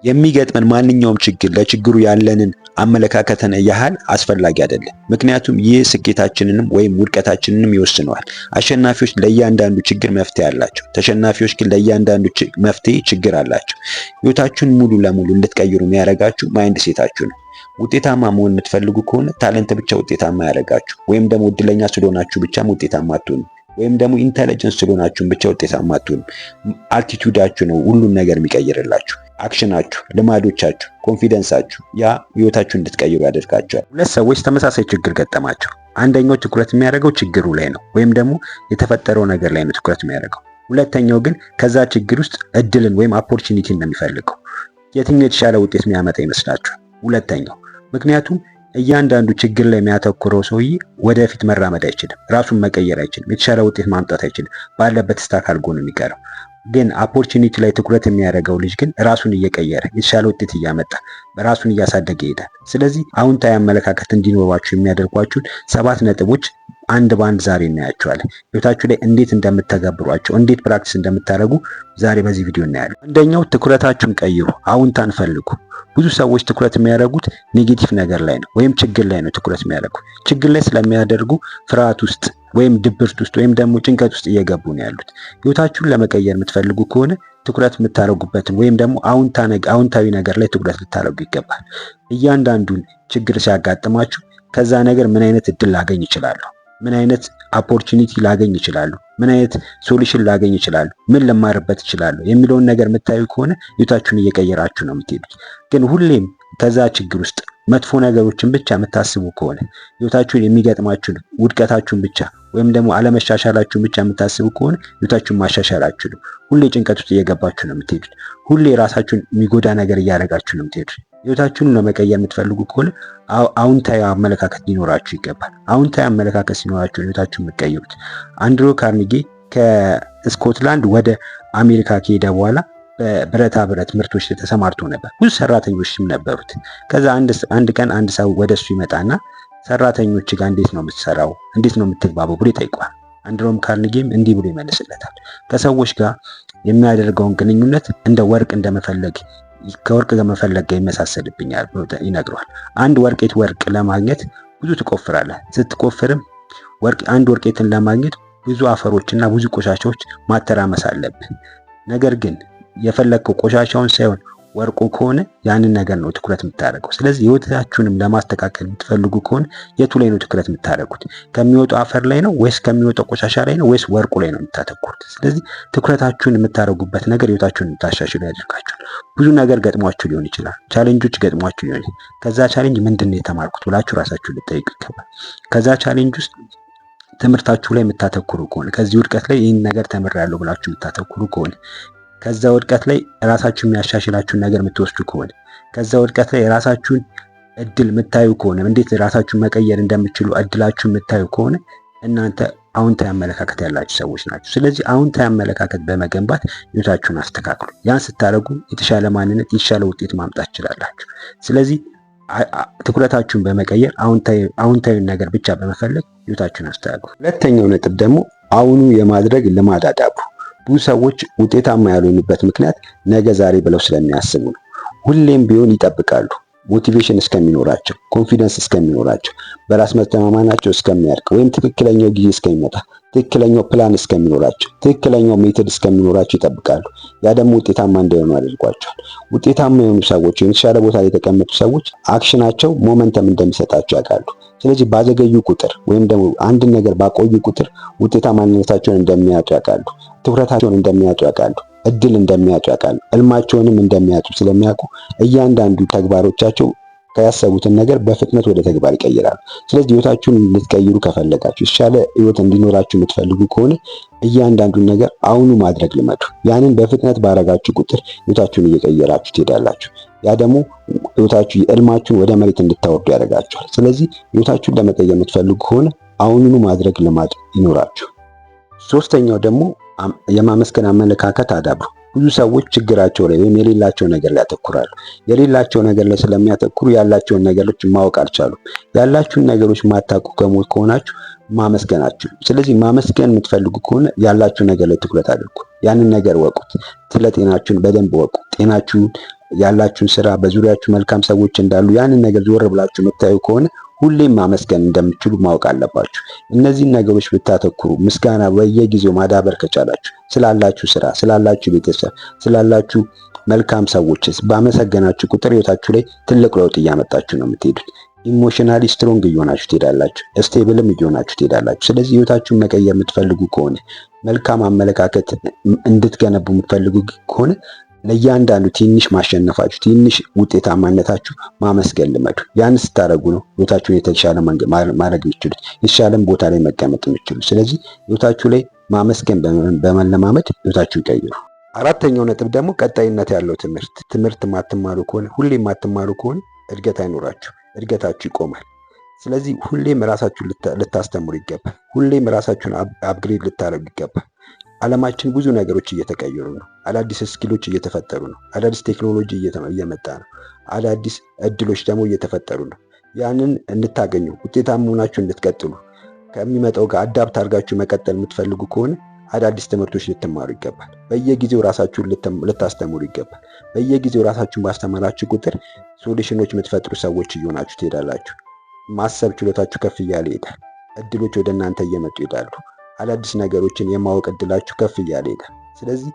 የሚገጥመን ማንኛውም ችግር ለችግሩ ያለንን አመለካከትን ያህል አስፈላጊ አይደለም። ምክንያቱም ይህ ስኬታችንንም ወይም ውድቀታችንንም ይወስነዋል። አሸናፊዎች ለእያንዳንዱ ችግር መፍትሄ አላቸው። ተሸናፊዎች ግን ለእያንዳንዱ መፍትሄ ችግር አላቸው። ህይወታችሁን ሙሉ ለሙሉ እንድትቀይሩ የሚያደርጋችሁ mindset ኣችሁ ነው። ውጤታማ መሆን የምትፈልጉ ከሆነ talent ብቻ ውጤታማ አያደርጋችሁ፣ ወይም ደግሞ እድለኛ ስለሆናችሁ ብቻም ውጤታማ አትሆኑም። ወይም ደግሞ intelligent ስለሆናችሁም ብቻ ውጤታማ አትሆኑም። Attitude ኣችሁ ነው ሁሉን ነገር የሚቀይርላችሁ። Action ኣችሁ፣ ልማዶቻችሁ፣ confidence ኣችሁ ያ ህይወታችሁን እንድትቀይሩ ያደርጋችኋል። ሁለት ሰዎች ተመሳሳይ ችግር ገጠማቸው። አንደኛው ትኩረት የሚያደርገው ችግሩ ላይ ነው፣ ወይም ደግሞ የተፈጠረው ነገር ላይ ነው ትኩረት የሚያደርገው። ሁለተኛው ግን ከዛ ችግር ውስጥ እድልን ወይም opportunity ን ነው የሚፈልገው። የትኛው የተሻለ ውጤት የሚያመጣ ይመስላችኋል? ሁለተኛው። ምክንያቱም እያንዳንዱ ችግር ላይ የሚያተኩረው ሰውዬ ወደፊት መራመድ አይችልም፣ ራሱን መቀየር አይችልም፣ የተሻለ ውጤት ማምጣት አይችልም። ባለበት stuck አድርጎ ነው የሚቀረው። ግን opportunity ላይ ትኩረት የሚያደርገው ልጅ ግን ራሱን እየቀየረ፣ የተሻለ ውጤት እያመጣ፣ ራሱን እያሳደገ ይሄዳል። ስለዚህ አዎንታዊ አመለካከት እንዲኖራችሁ የሚያደርጓችሁን ሰባት ነጥቦች አንድ በአንድ ዛሬ እናያቸዋለን። ህይወታችሁ ላይ እንዴት እንደምተገብሯቸው፣ እንዴት practice እንደምታደርጉ ዛሬ በዚህ ቪዲዮ እናያለን። አንደኛው ትኩረታችሁን ቀይሩ፣ አዎንታን ፈልጉ። ብዙ ሰዎች ትኩረት የሚያደርጉት negative ነገር ላይ ነው፣ ወይም ችግር ላይ ነው ትኩረት የሚያደርጉት። ችግር ላይ ስለሚያደርጉ ፍርሃት ውስጥ ወይም ድብርት ውስጥ ወይም ደግሞ ጭንቀት ውስጥ እየገቡ ነው ያሉት። ህይወታችሁን ለመቀየር የምትፈልጉ ከሆነ ትኩረት የምታደርጉበትን ወይም ደግሞ አዎንታዊ ነገር ላይ ትኩረት ልታደርጉ ይገባል። እያንዳንዱን ችግር ሲያጋጥማችሁ ከዛ ነገር ምን አይነት እድል ላገኝ እችላለሁ? ምን አይነት opportunity ላገኝ እችላለሁ? ምን አይነት solution ላገኝ እችላለሁ? ምን ልማርበት እችላለሁ? የሚለውን ነገር የምታዩ ከሆነ ህይወታችሁን እየቀየራችሁ ነው የምትሄዱት። ግን ሁሌም ከዛ ችግር ውስጥ መጥፎ ነገሮችን ብቻ የምታስቡ ከሆነ፣ ህይወታችሁን የሚገጥማችሁን ውድቀታችሁን ብቻ ወይም ደግሞ አለመሻሻላችሁን ብቻ የምታስቡ ከሆነ ህይወታችሁን ማሻሻል አትችሉም። ሁሌ ጭንቀት ውስጥ እየገባችሁ ነው የምትሄዱት። ሁሌ ራሳችሁን የሚጎዳ ነገር እያደረጋችሁ ነው የምትሄዱት። ህይወታችሁን ለመቀየር የምትፈልጉ ከሆነ አዎንታዊ አመለካከት ሊኖራችሁ ይገባል። አዎንታዊ አመለካከት ሲኖራችሁ ህይወታችሁን የምትቀይሩት። አንድሮ ካርኒጌ ከስኮትላንድ ወደ አሜሪካ ከሄደ በኋላ በብረታ ብረት ምርቶች ላይ ተሰማርቶ ነበር። ብዙ ሰራተኞችም ነበሩት። ከዛ አንድ ቀን አንድ ሰው ወደ እሱ ይመጣና ሰራተኞች ጋር እንዴት ነው የምትሰራው? እንዴት ነው የምትግባበው? ብሎ ይጠይቀዋል። አንድሮም ካርኒጌም እንዲህ ብሎ ይመልስለታል። ከሰዎች ጋር የሚያደርገውን ግንኙነት እንደ ወርቅ እንደመፈለግ፣ ከወርቅ ከመፈለግ ጋር ይመሳሰልብኛል ብሎ ይነግረዋል። አንድ ወርቄት ወርቅ ለማግኘት ብዙ ትቆፍራለህ። ስትቆፍርም ወርቅ አንድ ወርቄትን ለማግኘት ብዙ አፈሮችና ብዙ ቆሻሻዎች ማተራመስ አለብህ። ነገር ግን የፈለግከው ቆሻሻውን ሳይሆን ወርቁ ከሆነ ያንን ነገር ነው ትኩረት የምታደርገው። ስለዚህ ህይወታችሁንም ለማስተካከል የምትፈልጉ ከሆነ የቱ ላይ ነው ትኩረት የምታደርጉት? ከሚወጣው አፈር ላይ ነው ወይስ ከሚወጣው ቆሻሻ ላይ ነው ወይስ ወርቁ ላይ ነው የምታተኩሩት? ስለዚህ ትኩረታችሁን የምታደርጉበት ነገር ህይወታችሁን እንድታሻሽሉ ያደርጋችኋል። ብዙ ነገር ገጥሟችሁ ሊሆን ይችላል። Challenge ኦች ገጥሟችሁ ሊሆን ይችላል። ከዛ challenge ምንድን ነው የተማርኩት ብላችሁ ራሳችሁን ልትጠይቁ ይገባል። ከዛ challenge ውስጥ ትምህርታችሁ ላይ የምታተኩሩ ከሆነ፣ ከዚህ ውድቀት ላይ ይህን ነገር ተምሬያለሁ ብላችሁ የምታተኩሩ ከሆነ፣ ከዛ ውድቀት ላይ ራሳችሁን የሚያሻሽላችሁን ነገር የምትወስዱ ከሆነ፣ ከዛ ውድቀት ላይ የራሳችሁን እድል የምታዩ ከሆነ፣ እንዴት ራሳችሁን መቀየር እንደምትችሉ እድላችሁን የምታዩ ከሆነ እናንተ አዎንታዊ አመለካከት ያላችሁ ሰዎች ናችሁ። ስለዚህ አዎንታዊ አመለካከት በመገንባት ህይወታችሁን አስተካክሉ። ያን ስታደርጉ የተሻለ ማንነት፣ የተሻለ ውጤት ማምጣት ትችላላችሁ። ስለዚህ ትኩረታችሁን በመቀየር፣ አዎንታዊ ነገር ብቻ በመፈለግ ህይወታችሁን አስተካክሉ። ሁለተኛው ነጥብ ደግሞ አሁኑኑ የማድረግ ልማድ አዳብሩ። ብዙ ሰዎች ውጤታማ ያልሆኑበት ምክንያት ነገ ዛሬ ብለው ስለሚያስቡ ነው። ሁሌም ቢሆን ይጠብቃሉ። Motivation እስከሚኖራቸው፣ confidence እስከሚኖራቸው፣ በራስ መተማመናቸው እስከሚያድግ ወይም ትክክለኛው ጊዜ እስከሚመጣ፣ ትክክለኛው ፕላን እስከሚኖራቸው፣ ትክክለኛው method እስከሚኖራቸው ይጠብቃሉ። ያ ደግሞ ውጤታማ እንዳይሆኑ አድርጓቸዋል። ውጤታማ የሆኑ ሰዎች ወይም የተሻለ ቦታ ላይ የተቀመጡ ሰዎች action ኣቸው momentum እንደሚሰጣቸው ያውቃሉ። ስለዚህ ባዘገዩ ቁጥር ወይም ደግሞ አንድን ነገር ባቆዩ ቁጥር ውጤታማነታቸውን እንደሚያጡ ያውቃሉ። ትኩረታቸውን እንደሚያጡ ያውቃሉ። እድል እንደሚያጡ ያውቃሉ። ህልማቸውንም እንደሚያጡ ስለሚያውቁ እያንዳንዱ ተግባሮቻቸው ያሰቡትን ነገር በፍጥነት ወደ ተግባር ይቀይራሉ። ስለዚህ ህይወታችሁን ልትቀይሩ ከፈለጋችሁ፣ የተሻለ ህይወት እንዲኖራችሁ የምትፈልጉ ከሆነ እያንዳንዱን ነገር አሁኑ ማድረግ ልመዱ። ያንን በፍጥነት ባረጋችሁ ቁጥር ህይወታችሁን እየቀየራችሁ ትሄዳላችሁ። ያ ደግሞ ህይወታችሁ ህልማችሁን ወደ መሬት እንድታወርዱ ያደርጋችኋል። ስለዚህ ህይወታችሁን ለመቀየር የምትፈልጉ ከሆነ አሁኑኑ ማድረግ ልማድ ይኖራችሁ። ሶስተኛው ደግሞ የማመስገን አመለካከት አዳብሩ። ብዙ ሰዎች ችግራቸው ላይ ወይም የሌላቸው ነገር ላይ ያተኩራሉ። የሌላቸው ነገር ላይ ስለሚያተኩሩ ያላቸውን ነገሮች ማወቅ አልቻሉም። ያላችሁን ነገሮች ማታውቁ ከሆናችሁ ማመስገናችሁ። ስለዚህ ማመስገን የምትፈልጉ ከሆነ ያላችሁ ነገር ላይ ትኩረት አድርጉ። ያንን ነገር እወቁት። ስለ ጤናችሁን በደንብ እወቁ። ጤናችሁን ያላችሁን ስራ፣ በዙሪያችሁ መልካም ሰዎች እንዳሉ ያንን ነገር ዞር ብላችሁ የምታዩ ከሆነ ሁሌም ማመስገን እንደምትችሉ ማወቅ አለባችሁ። እነዚህን ነገሮች ብታተኩሩ፣ ምስጋና በየጊዜው ማዳበር ከቻላችሁ፣ ስላላችሁ ስራ፣ ስላላችሁ ቤተሰብ፣ ስላላችሁ መልካም ሰዎች ባመሰገናችሁ ቁጥር ህይወታችሁ ላይ ትልቅ ለውጥ እያመጣችሁ ነው የምትሄዱት። Emotionally strong እየሆናችሁ ትሄዳላችሁ። Stable ም እየሆናችሁ ትሄዳላችሁ። ስለዚህ ህይወታችሁን መቀየር የምትፈልጉ ከሆነ፣ መልካም አመለካከት እንድትገነቡ የምትፈልጉ ከሆነ፣ ለእያንዳንዱ ትንሽ ማሸነፋችሁ፣ ትንሽ ውጤታማነታችሁ ማመስገን ልመዱ። ያን ስታደርጉ ነው ህይወታችሁን የተሻለ ማድረግ የምትችሉት፣ የተሻለም ቦታ ላይ መቀመጥ የምትችሉት። ስለዚህ ህይወታችሁ ላይ ማመስገን በመለማመድ ህይወታችሁን ቀይሩ። አራተኛው ነጥብ ደግሞ ቀጣይነት ያለው ትምህርት። ትምህርት ማትማሩ ከሆነ፣ ሁሌም ማትማሩ ከሆነ እድገት አይኖራችሁ፣ እድገታችሁ ይቆማል። ስለዚህ ሁሌም ራሳችሁን ልታስተምሩ ይገባል። ሁሌም ራሳችሁን upgrade ልታደርጉ ይገባል። ዓለማችን ብዙ ነገሮች እየተቀየሩ ነው። አዳዲስ skill ኦች እየተፈጠሩ ነው። አዳዲስ ቴክኖሎጂ እየመጣ ነው። አዳዲስ እድሎች ደግሞ እየተፈጠሩ ነው። ያንን እንድታገኙ፣ ውጤታማ ሆናችሁ እንድትቀጥሉ፣ ከሚመጣው ጋር adapt አድርጋችሁ መቀጠል የምትፈልጉ ከሆነ አዳዲስ ትምህርቶች ልትማሩ ይገባል። በየጊዜው ራሳችሁን ልታስተምሩ ይገባል። በየጊዜው ራሳችሁን ባስተማራችሁ ቁጥር solution ኦች የምትፈጥሩ ሰዎች እየሆናችሁ ትሄዳላችሁ። ማሰብ ችሎታችሁ ከፍ እያለ ይሄዳል። እድሎች ወደ እናንተ እየመጡ ይሄዳሉ። አዳዲስ ነገሮችን የማወቅ እድላችሁ ከፍ እያለ ይሄዳል። ስለዚህ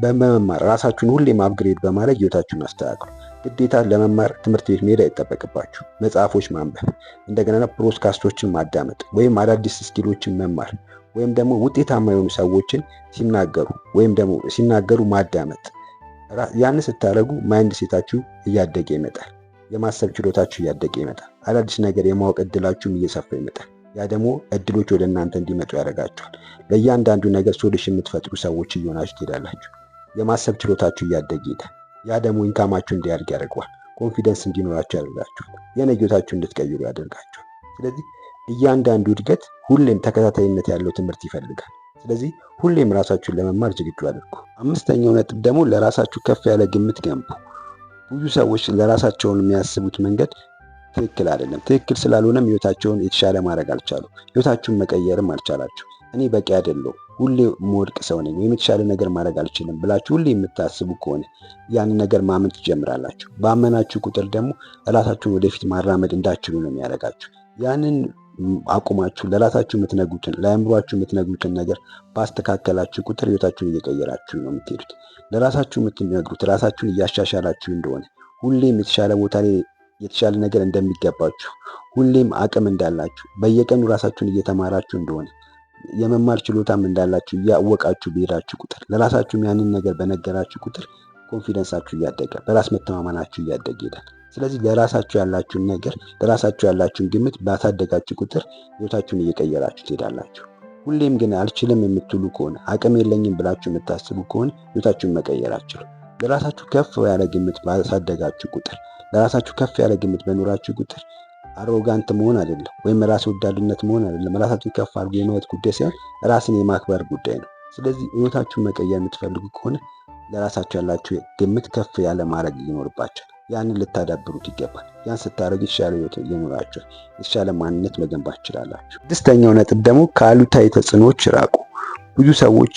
በመማር ራሳችሁን ሁሌም upgrade በማድረግ ህይወታችሁን አስተካክሉ። ግዴታ ለመማር ትምህርት ቤት መሄድ አይጠበቅባችሁ። መጽሐፎች ማንበብ፣ እንደገና ፖድካስቶችን ማዳመጥ ወይም አዳዲስ skill ኦችን መማር ወይም ደግሞ ውጤታማ የሆኑ ሰዎችን ሲናገሩ ወይም ደግሞ ሲናገሩ ማዳመጥ። ያን ስታደርጉ mindset ኣችሁ እያደገ ይመጣል። የማሰብ ችሎታችሁ እያደገ ይመጣል። አዳዲስ ነገር የማወቅ እድላችሁም እየሰፋ ይመጣል። ያ ደግሞ እድሎች ወደ እናንተ እንዲመጡ ያደርጋችኋል። ለእያንዳንዱ ነገር solution የምትፈጥሩ ሰዎች እየሆናችሁ ትሄዳላችሁ። የማሰብ ችሎታችሁ እያደገ ይሄዳል። ያ ደግሞ income ኣችሁ እንዲያድግ ያደርገዋል። Confidence እንዲኖራችሁ ያደርጋችኋል። የነገ ህይወታችሁ እንድትቀይሩ ያደርጋችኋል። ስለዚህ እያንዳንዱ እድገት ሁሌም ተከታታይነት ያለው ትምህርት ይፈልጋል። ስለዚህ ሁሌም ራሳችሁን ለመማር ዝግጁ አድርጉ። አምስተኛው ነጥብ ደግሞ ለራሳችሁ ከፍ ያለ ግምት ገንቡ። ብዙ ሰዎች ለራሳቸውን የሚያስቡት መንገድ ትክክል አይደለም። ትክክል ስላልሆነም ህይወታቸውን የተሻለ ማድረግ አልቻሉ። ህይወታችሁን መቀየርም አልቻላችሁ። እኔ በቂ አይደለሁም፣ ሁሌ የምወድቅ ሰው ነኝ፣ ወይም የተሻለ ነገር ማድረግ አልችልም ብላችሁ ሁሌ የምታስቡ ከሆነ ያንን ነገር ማመን ትጀምራላችሁ። ባመናችሁ ቁጥር ደግሞ ራሳችሁን ወደፊት ማራመድ እንዳትችሉ ነው የሚያደርጋችሁ። ያንን አቁማችሁ ለራሳችሁ የምትነግሩትን፣ ለአእምሯችሁ የምትነግሩትን ነገር ባስተካከላችሁ ቁጥር ህይወታችሁን እየቀየራችሁ ነው የምትሄዱት። ለራሳችሁ የምትነግሩት ራሳችሁን እያሻሻላችሁ እንደሆነ፣ ሁሌም የተሻለ ቦታ ላይ የተሻለ ነገር እንደሚገባችሁ፣ ሁሌም አቅም እንዳላችሁ፣ በየቀኑ ራሳችሁን እየተማራችሁ እንደሆነ፣ የመማር ችሎታም እንዳላችሁ እያወቃችሁ በሄዳችሁ ቁጥር፣ ለራሳችሁም ያንን ነገር በነገራችሁ ቁጥር confidence ኣችሁ እያደገ፣ በራስ መተማመናችሁ እያደገ ይሄዳል። ስለዚህ ለራሳችሁ ያላችሁን ነገር፣ ለራሳችሁ ያላችሁን ግምት ባሳደጋችሁ ቁጥር ህይወታችሁን እየቀየራችሁ ትሄዳላችሁ። ሁሌም ግን አልችልም የምትሉ ከሆነ፣ አቅም የለኝም ብላችሁ የምታስቡ ከሆነ ህይወታችሁን መቀየር አትችሉም። ለራሳችሁ ከፍ ያለ ግምት ባሳደጋችሁ ቁጥር፣ ለራሳችሁ ከፍ ያለ ግምት በኖራችሁ ቁጥር arrogant መሆን አይደለም ወይም ራስ ወዳድነት መሆን አይደለም። ራሳችሁን ከፍ አድርጎ የማየት ጉዳይ ሳይሆን ራስን የማክበር ጉዳይ ነው። ስለዚህ ህይወታችሁን መቀየር የምትፈልጉ ከሆነ ለራሳችሁ ያላችሁ ግምት ከፍ ያለ ማድረግ ይኖርባችኋል። ያንን ልታዳብሩት ይገባል። ያን ስታደርጉ የተሻለ ህይወት ይኖራችኋል። የተሻለ ማንነት መገንባት ትችላላችሁ። ስድስተኛው ነጥብ ደግሞ ከአሉታዊ ተጽዕኖዎች ራቁ። ብዙ ሰዎች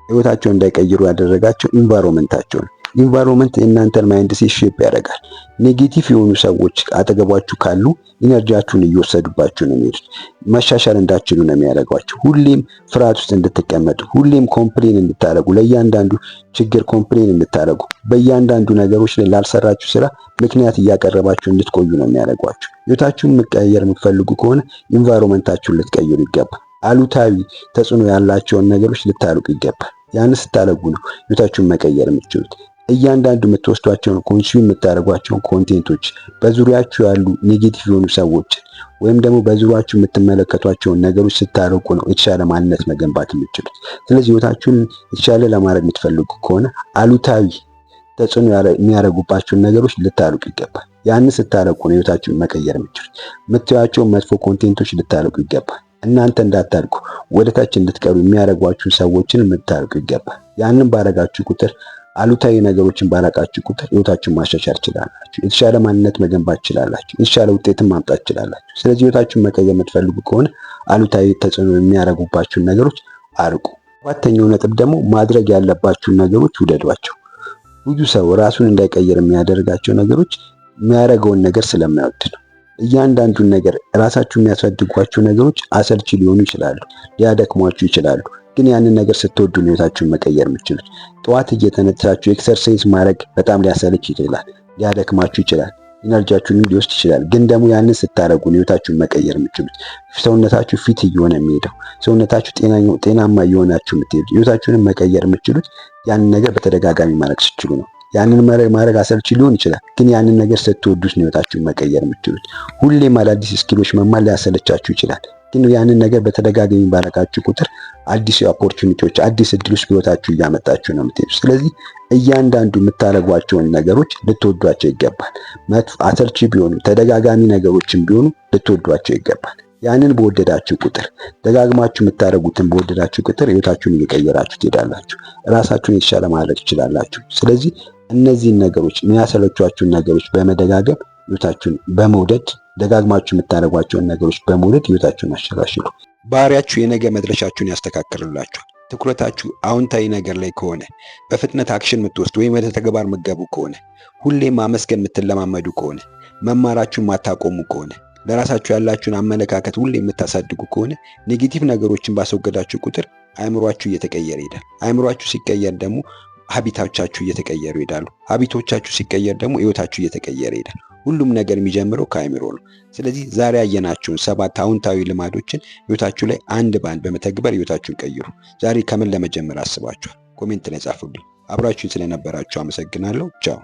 ህይወታቸውን እንዳይቀይሩ ያደረጋቸው environment ኣቸው ነው። Environment የእናንተን mindset shape ያደርጋል። Negative የሆኑ ሰዎች አጠገባችሁ ካሉ energy ያችሁን እየወሰዱባችሁ ነው የሚሄዱት። መሻሻል እንዳትችሉ ነው የሚያደርጓችሁ። ሁሌም ፍርሃት ውስጥ እንድትቀመጡ፣ ሁሌም complain እንድታደርጉ፣ ለእያንዳንዱ ችግር complain እንድታደርጉ፣ በእያንዳንዱ ነገሮች ላይ ላልሰራችሁ ስራ ምክንያት እያቀረባችሁ እንድትቆዩ ነው የሚያደርጓችሁ። ህይወታችሁን መቀየር የምትፈልጉ ከሆነ environment ኣችሁን ልትቀይሩ ይገባል። አሉታዊ ተጽዕኖ ያላቸውን ነገሮች ልታርቁ ይገባል። ያን ስታደርጉ ነው ህይወታችሁን መቀየር የምትችሉት። እያንዳንዱ የምትወስዷቸውን፣ consume የምታደርጓቸውን content ኦች፣ በዙሪያችሁ ያሉ negative የሆኑ ሰዎችን ወይም ደግሞ በዙሪያችሁ የምትመለከቷቸውን ነገሮች ስታርቁ ነው የተሻለ ማንነት መገንባት የምትችሉት። ስለዚህ ህይወታችሁን የተሻለ ለማድረግ የምትፈልጉ ከሆነ አሉታዊ ተጽዕኖ የሚያደርጉባቸውን ነገሮች ልታርቁ ይገባል። ያን ስታርቁ ነው ህይወታችሁን መቀየር የምትችሉት። የምታዩዋቸውን መጥፎ content ኦች ልታርቁ ይገባል። እናንተ እንዳታድጉ፣ ወደታች እንድትቀሩ የሚያደርጓችሁ ሰዎችን ልታርቁ ይገባል። ያንን ባረጋችሁ ቁጥር፣ አሉታዊ ነገሮችን ባራቃችሁ ቁጥር ህይወታችሁን ማሻሻል ትችላላችሁ። የተሻለ ማንነት መገንባት ትችላላችሁ። የተሻለ ውጤትን ማምጣት ትችላላችሁ። ስለዚህ ህይወታችሁን መቀየር የምትፈልጉ ከሆነ አሉታዊ ተጽዕኖ የሚያደርጉባችሁን ነገሮች አርቁ። ሰባተኛው ነጥብ ደግሞ ማድረግ ያለባችሁን ነገሮች ውደዷቸው። ብዙ ሰው ራሱን እንዳይቀይር የሚያደርጋቸው ነገሮች የሚያደርገውን ነገር ስለማይወድ ነው። እያንዳንዱን ነገር ራሳችሁ የሚያሳድጓቸው ነገሮች አሰልቺ ሊሆኑ ይችላሉ፣ ሊያደክሟችሁ ይችላሉ። ግን ያንን ነገር ስትወዱ ነው ህይወታችሁን መቀየር የምትችሉት። ጠዋት እየተነሳችሁ exercise ማድረግ በጣም ሊያሰለች ይችላል፣ ሊያደክማችሁ ይችላል፣ energy ያችሁንም ሊወስድ ይችላል። ግን ደግሞ ያንን ስታደርጉ ነው ህይወታችሁን መቀየር የምትችሉት። ሰውነታችሁ fit እየሆነ የሚሄደው፣ ሰውነታችሁ ጤናማ እየሆናችሁ የምትሄዱት፣ ህይወታችሁንም መቀየር የምትችሉት ያንን ነገር በተደጋጋሚ ማድረግ ስትችሉ ነው። ያንን ማድረግ አሰልቺ ሊሆን ይችላል፣ ግን ያንን ነገር ስትወዱት ነው ህይወታችሁን መቀየር የምትችሉት። ሁሌም አዳዲስ skill ኦች መማር ሊያሰለቻችሁ ይችላል፣ ግን ያንን ነገር በተደጋጋሚ ባረጋችሁ ቁጥር አዲስ opportunity ዎች፣ አዲስ እድሎች በህይወታችሁ እያመጣችሁ ነው የምትሄዱ። ስለዚህ እያንዳንዱ የምታደርጓቸውን ነገሮች ልትወዷቸው ይገባል። አሰልቺ ቢሆኑ፣ ተደጋጋሚ ነገሮችን ቢሆኑ ልትወዷቸው ይገባል። ያንን በወደዳችሁ ቁጥር፣ ደጋግማችሁ የምታደርጉትን በወደዳችሁ ቁጥር ህይወታችሁን እየቀየራችሁ ትሄዳላችሁ። ራሳችሁን የተሻለ ማድረግ ትችላላችሁ። ስለዚህ እነዚህን ነገሮች፣ የሚያሰለቿችሁን ነገሮች በመደጋገም፣ ህይወታችሁን በመውደድ፣ ደጋግማችሁ የምታደርጓቸውን ነገሮች በመውደድ ህይወታችሁን አሸጋሽሉ። ባህሪያችሁ የነገ መድረሻችሁን ያስተካክልላችኋል። ትኩረታችሁ አዎንታዊ ነገር ላይ ከሆነ፣ በፍጥነት action የምትወስዱ ወይም ወደ ተግባር የምትገቡ ከሆነ፣ ሁሌም ማመስገን የምትለማመዱ ከሆነ፣ መማራችሁን ማታቆሙ ከሆነ፣ ለራሳችሁ ያላችሁን አመለካከት ሁሌ የምታሳድጉ ከሆነ፣ negative ነገሮችን ባስወገዳችሁ ቁጥር አእምሯችሁ እየተቀየረ ይሄዳል። አእምሯችሁ ሲቀየር ደግሞ habit ኦቻችሁ እየተቀየሩ ይሄዳሉ። Habit ኦቻችሁ ሲቀየር ደግሞ ህይወታችሁ እየተቀየረ ይሄዳል። ሁሉም ነገር የሚጀምረው ከአእምሮ ነው። ስለዚህ ዛሬ ያየናቸውን ሰባት አዎንታዊ ልማዶችን ህይወታችሁ ላይ አንድ በአንድ በመተግበር ህይወታችሁን ቀይሩ። ዛሬ ከምን ለመጀመር አስባችኋል? Comment ላይ ጻፉልኝ። አብራችሁን ስለነበራችሁ አመሰግናለሁ። ቻው።